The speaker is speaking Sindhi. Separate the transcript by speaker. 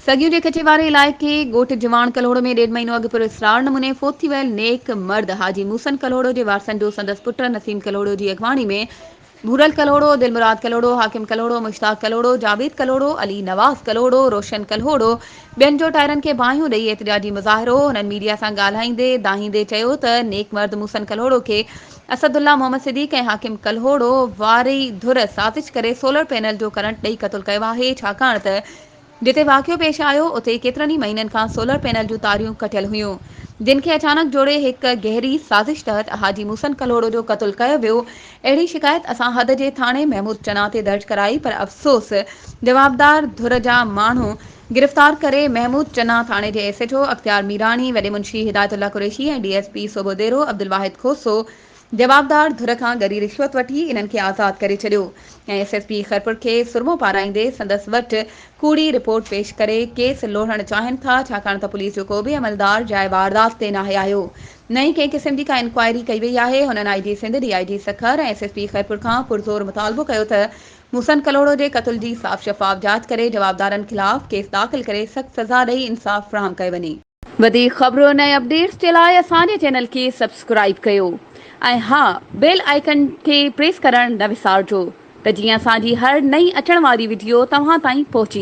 Speaker 1: سڳيون جي ڪچي واري علائقي ڳوٺ جواڻ ڪلهوڙو ۾ ڏيڍ مهينو اڳ پراسرار نموني فوت ٿي ويل نيڪ مرد حاجي موسن ڪلهوڙو جي وارثن جو سندس پٽ نسيم ڪلهوڙو جي اڳواڻي ۾ ڀورل ڪلهوڙو، دلمراد ڪلهوڙو، حاڪم ڪلهوڙو، مشتاق ڪلهوڙو، جاويد ڪلهوڙو، علي نواز ڪلهوڙو، روشن ڪلهوڙو ٻين جو ٽائرن کي باهيون ڏئي احتجاجي مظاهرو هنن ميڊيا سان ڳالهائيندي دانهيندي چيو ته نيڪ مرد موسن ڪلهوڙو کي اسد الله محمد صديق ۽ حاڪم ڪلهوڙو واري ڌر سازش ڪري سولر پينل جو ڪرنٽ ڏئي قتل ڪيو آهي ڇاڪاڻ ته جتي واقعو پيش آيو اتي ڪيترن ئي مهينن کان سولر پينل جون تاريون ڪٽيل هيون جن کي اچانڪ جوڙي هڪ گهري سازش تحت حاجي موسن ڪلهوڙو جو قتل ڪيو ويو اهڙي شڪايت اسان حد جي ٿاڻي محمود چنا تي درج ڪرائي پر افسوس جوابدار ڌر جا ماڻهو گرفتار ڪري محمود چنا ٿاڻي جي S H O Ikhtiar Mirani وڏي منشي Hidayat Ullah Qureshi ۽ D S P Sobhodero Abdul Wahid Khoso جوابدار ڌر کان ڳري رشوت وٺي انهن کي آزاد ڪري ڇڏيو ۽ ايس ايس پي خيرپور کي سرمو پارائيندي سندس وٽ ڪوڙي رپورٽ پيش ڪري ڪيس لوڙهڻ چاهين ٿا ڇاڪاڻ ته پوليس جو ڪو به عملدار جاء واردات تي ناهي آيو نه ئي ڪنهن قسم جي ڪا انڪوائري ڪئي وئي آهي هنن I G Sindh D I G Sukkur ۽ S S P Khairpur کان پرزور مطالبو ڪيو ته محسن ڪلهوڙو جي قتل جي صاف شفاف جاچ ڪري جوابدارن خلاف ڪيس داخل ڪري سخت سزا ڏئي انصاف فراهم ڪيو وڃي. وڌيڪ خبرن ۽ اپڊيٽس جي لاء اسان جي چينل کي سبسڪرائيب ڪيو ۽ ها بيل آئيڪن کي پريس ڪرڻ نه وسارجو ته جيئن اسان جي هر نئين اچڻ واري وڊيو توهان تائين پهچي.